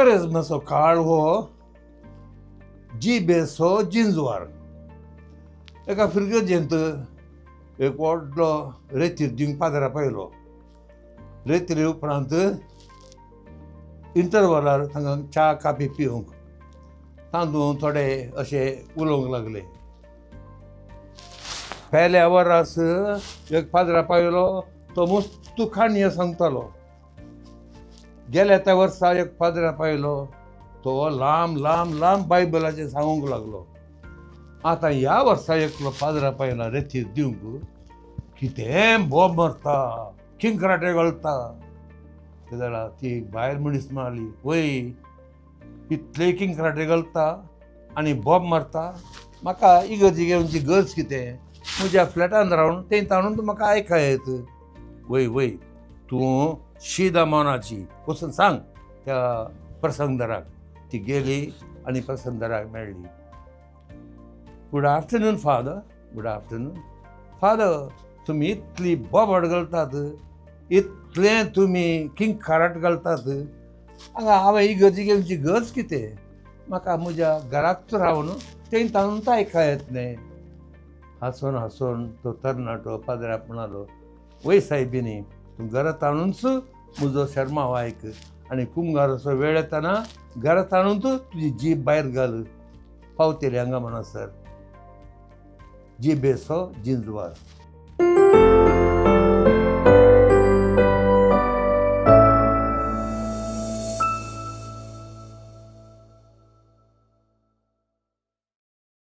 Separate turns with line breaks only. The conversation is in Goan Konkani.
करेज्माचो काळ हो जिबेचो जिंजवार. एका फिर्गजेंत एक व्हडलो रेतीर दिवंक पाद्रा पायलो. रेतिरे उपरांत इंटरवलार तांकां च्या काफी पिवंक तातूंत थोडे अशे उलोवंक लागले. पेल्या वरास एक पाद्रा पायलो, तो मस्तू काणयो सांगतालो. गेल्या त्या वर्सा एक पाद्रा पायलो, तो लांब लांब लांब बायबलाचें सांगूंक लागलो. आतां ह्या वर्सा एकलो पाद्रा पायला रेतीर दिवंक, कितें बोब मारता, किंक्राटे घालता. ते जाणा ती एक बायल मनीस म्हणाली, वय इतले किंक्राटे घालता आनी बोब मारता, म्हाका इगर्जी घेवची गरज कितें? म्हज्या फ्लॅटान रावन तें ताणून म्हाका आयकाय येत. वय वय, तूं शिदा मनाची, वचून सांग त्या प्रसंगदाराक. ती गेली आनी प्रसंगदाराक मेळ्ळी. "Good afternoon, father." "Good afternoon, father. तुमी इतली बोबाट घालतात, इतलें तुमी किंकाराट घालतात, हांगा हांवें इगर्जी घेवची गरज कितें? म्हाका म्हज्या घरांत रावन तें ताणून आयकाय येत न्ही." हांसून हांसून तो तरणाटो पाद्र्याक म्हणालो, "वय सायबिनी, तूं घरांत आणूनच म्हजो शेर्मांव आयक आनी कुंगाराचो वेळ येताना घरांत आणून तूं तुजी जीब भायर घाल, पावतली हांगा म्हणसर." जिबेचो जिंजवार.